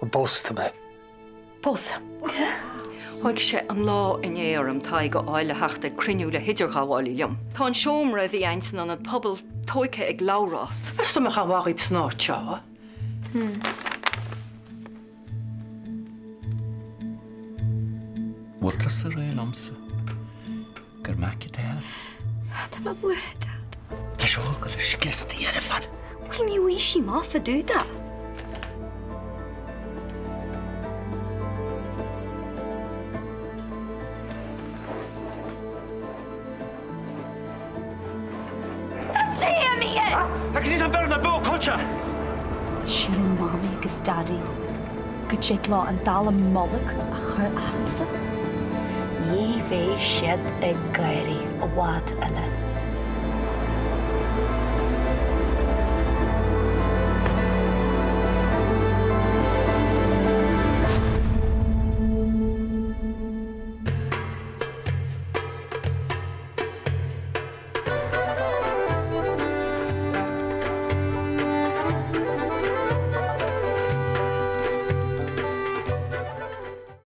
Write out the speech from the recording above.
An bpósfaidh tú mé? Pósadh. Thóg sé an lá inné orm Tadhg a fháil le theacht ag cruinniú le hidirghabhálaí liom. Tá an seomra a bhí a'inn san ionad pobail tóigthe ag Labhrás. Is dá mbeadh an mhaith san áit seo. Bhfuil tusa réidh liomsa gur mac atá ann? Tá mé buartha, Dad. Tá seo ag dul a scrios do dheirfiúr. Bhuel ní bhfuil sí maith fá dtaobh de. Síleann Mamaí agus Daidí go dtig leo an dallamullóg a chur ormsa. Ní bheidh siad ag gáirí i bhfad eile.